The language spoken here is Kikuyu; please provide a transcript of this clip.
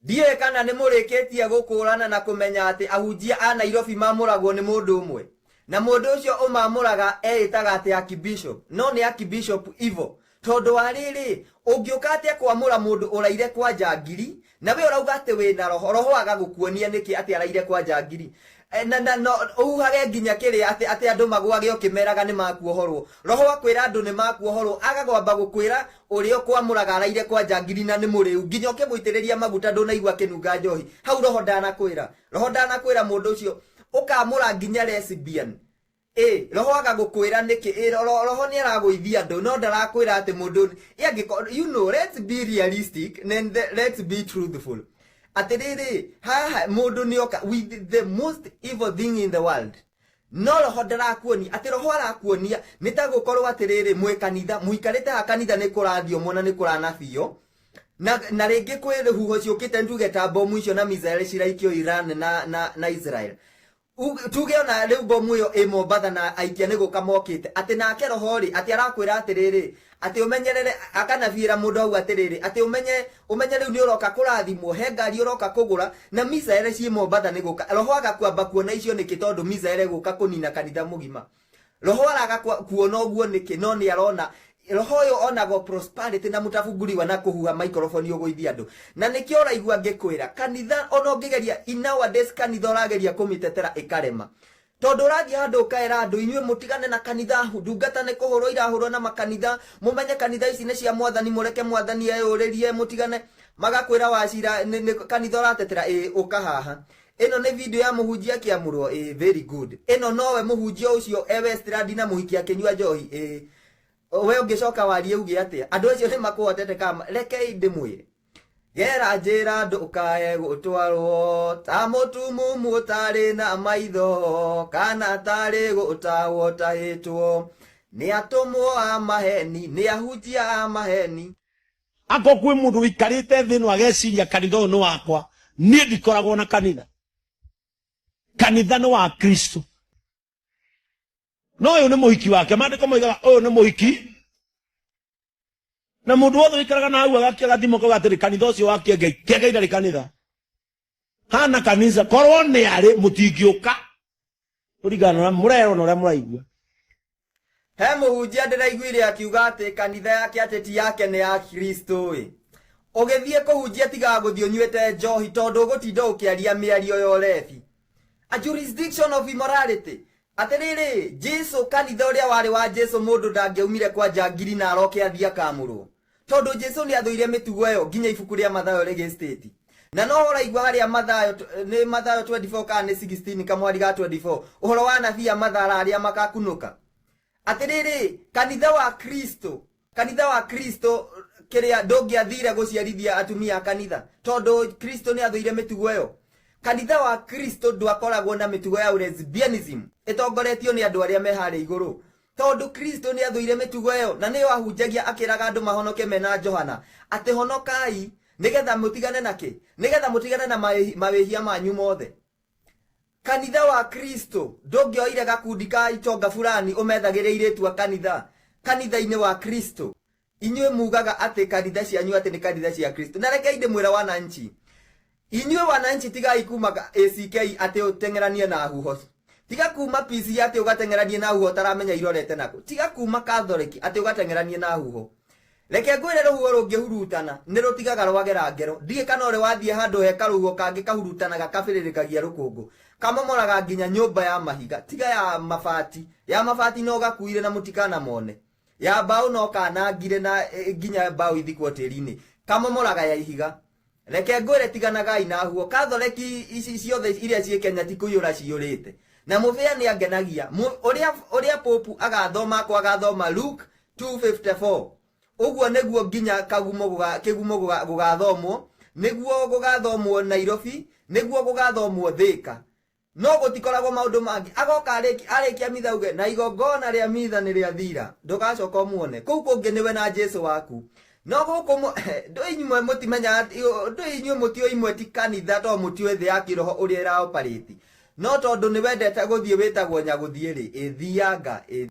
Ndiũĩ kana nĩ mũrĩkĩtie gũkũrana na kũmenya atĩ ahunjia a Nairobi mamũragwo nĩ mũndũ ũmwe. Na mũndũ ũcio ũmamũraga eĩtaga atĩ Archbishop, no nĩ Archbishop Evil. Tondũ wa rĩrĩ, ũngĩũka atĩa kwamũra mũndũ ũraire kwa njangiri, na we ũrauga atĩ wĩna roho, roho agagũkuonia nĩkĩ atĩ araire kwa njangiri? Na, na, no, ũhuhage nginya kĩrĩa atĩ, atĩ andũ magwage ũkĩmeraga nĩ makuohorwo. Roho akwĩra andũ nĩ makuohorwo, agakwamba gũkwĩra ũrĩa ũkwamũraga araire kwa njangiri na nĩ mũrĩu, nginya ũkĩmũitĩrĩria maguta ndũnaigua akĩnunga njohi. Hau roho ndanakwĩra. Roho ndanakwĩra mũndũ ũcio ũkamũra nginya lesbian. Ĩ, roho agagũkwĩra nĩkĩ? Ĩ, roho, roho nĩ aragũithia andũ no ndarakwĩra atĩ mũndũ ĩ angĩkorwo, you know, let's be realistic and let's be truthful. Atĩrĩrĩ, haha mũndũ nĩ oka with the most evil thing in the world. No roho ndarakuonia, atĩ roho arakuonia nĩ ta gũkorwo atĩrĩrĩ, mwĩ kanitha, mũikarĩte haha kanitha nĩ kũrathiomwo na nĩ kũranabio. Na, na rĩngĩ kwĩ huho ciũkĩte ntuge ta bomu icio na missile ciraikio Iran na, na, na Israel. Tuge ona rĩu bomu ĩyo ĩ Mombatha na aikia nĩ gũka mokĩte, atĩ nake roho rĩ, atĩ arakwĩra atĩrĩrĩ, atĩ ũmenyerere, akanabiĩra mũndũ hau atĩrĩrĩ, atĩ ũmenye, ũmenye rĩu nĩ ũroka kũrathimwo, he ngari ũroka kũgũra, na missile ciĩ Mombatha nĩ gũka. Roho agakwamba kuona icio nĩkĩ tondũ missile gũka kũnina kanitha mũgima. Roho araga kuona ũguo nĩkĩ, no nĩ arona. Roho ũyũ onagwo prosperity na mũtabunguriwa na kũhuha microphone ũgũithia andũ. Na nĩkĩo ũraigua ngĩkwĩra, kanitha ona ũngĩgeria, in nowadays kanitha ũrageria kũmĩtetera ĩkarema. Tondũ ũrathiĩ handũ ũkaĩra andũ, inyuĩ mũtigane na kanitha, ndungata nĩ kũhũrwo irahũrwo na makanitha, mũmenye kanitha ici nĩ cia mwathani, mũreke mwathani eyũrĩrie, mũtigane. Magakwĩra wacira, nĩ kanitha ũratetera, ĩ, ũka haha. Ĩno nĩ video ya mũhunjia akĩamũrwo, ĩ, very good. Ĩno nowe mũhunjia ũcio e Westland na mũhiki akĩnyua njohi, ĩ. We ũngĩcoka warie uge atĩa? Andũ acio nĩ makũhotete kama, rekei ndĩmwĩre. Gera njĩra ndũkae gũtwarwo ta mũtumumu ũtarĩ na maitho, kana tarĩ gũtahwo ũtahĩtwo nĩ atũmwo a maheni, nĩ ahunjia a maheni. Angorwo kwĩ mũndũ ũikarĩte thĩ ĩno ageciria kanitha ũyũ nĩ wakwa, niĩ ndikoragwo na kanitha. Kanitha nĩ wa Kristo. No ũyũ nĩ mũhiki wake. Maandĩko moigaga ũyũ nĩ mũhiki. Na mũndũ wothe ũikaraga na hau agakia gathimo kauga atĩrĩ, kanitha ũcio wa Kĩengei, Kĩengei ndarĩ kanitha. Hana kanitha, korwo nĩ arĩ mũtingĩũka. Kũringana na ũrĩa mũrerwo na ũrĩa mũraigua. He mũhunjia ndĩraiguire akiuga atĩ kanitha yake atĩ ti yake nĩ ya Kristo ĩ. Ũgĩthiĩ kũhunjia tigaga gũthiĩ ũnyuĩte njohi tondũ ũgũtinda ũkĩaria mĩario ya ũrebi. A jurisdiction of immorality. Atĩrĩrĩ, Jesu kanitha ũrĩa warĩ wa Jesu mũndũ ndangĩaumire kwa njangiri na aroke athiĩ akamũrwo. Tondũ Jesu nĩ athũire mĩtugo ĩyo nginya ibuku rĩa Mathayo rĩgĩstate. Na no ũraigua harĩa Mathayo nĩ Mathayo 24 kana nĩ 16 kamwari ga 24 ũhoro wa anabii a mathara arĩa makakunũka. Atĩrĩrĩ, kanitha wa Kristo, kanitha wa Kristo kĩrĩa ndũngĩathire gũciarithia atumia a kanitha tondũ Kristo nĩ athũire mĩtugo ĩyo. Kanitha wa Kristo ndwakoragwo na mĩtugo ya lesbianism ĩtongoretio nĩ andũ arĩa me harĩa igũrũ. Tondũ Kristo nĩ athũire mĩtugo ĩyo na nĩyo ahunjagia akĩraga andũ mahonoke mena Johana atĩ honokai nĩgetha mũtigane na kĩ? Nĩgetha mũtigane na mawĩhia manyu mothe. Kanitha wa Kristo ndũngĩoire gakundi ka itonga fulani ũmethagĩre airĩtu a kanitha kanitha-inĩ wa Kristo. Inyuĩ mugaga atĩ kanitha cianyu atĩ nĩ kanitha cia Kristo. Na rekei ndĩmwĩre wananchi, inyuĩ wananchi tigai kuma ACK atĩ ũteng'eranie na huho. Tiga kuma PC atĩ ũgateng'eranie na huho ũtaramenya irorete nakũ. Tiga kuma Catholic atĩ ũgateng'eranie na huho. Reke ngwĩre rũhuho rũngĩhurutana nĩ rũtigaga rwagera ngero. Ndiũĩ kana ũrĩ wathiĩ handũ he karũhuho kangĩ kahurutanaga kabĩrĩrĩkagia rũkũngũ. Kamomoraga nginya nyũmba ya mahiga. Tiga ya mabati. Ya mabati no gakuire na mũtikanamone. Ya mbaũ no kanangire na nginya mbaũ ithikwo tĩri-inĩ. Kamomoraga ya ihiga. Reke ngwĩre tiganagai na huo. Catholic ici ciothe iria ciĩ Kenya ti kũiyũra ciyũrĩte. Na mũbĩa nĩ angenagia. Ũrĩa Pope agathoma akwa agathoma Luke 2:54. Ũguo nĩguo nginya kagumo kĩgumo gũgathomwo, nĩguo gũgathomwo Nairobi, nĩguo gũgathomwo Thika. No gũtikoragwo maũndũ mangĩ. Agoka arĩkia mitha auge, na igongona rĩa mitha nĩ rĩa thira. Ndũgacoka ũmuone. Kũu kũngĩ nĩwe na Jesu waku. No gũkũ ndũĩ inyuĩ mũtimenyaga ndũĩ inyuĩ mũtiũĩ imwe ti kanitha tondũ mũtiũĩ thĩ ya kĩroho ũrĩa ĩraoparĩti. No tondũ nĩ wendete gũthiĩ wĩtagwo nyagũthiĩ rĩ, ĩthianga, ĩ.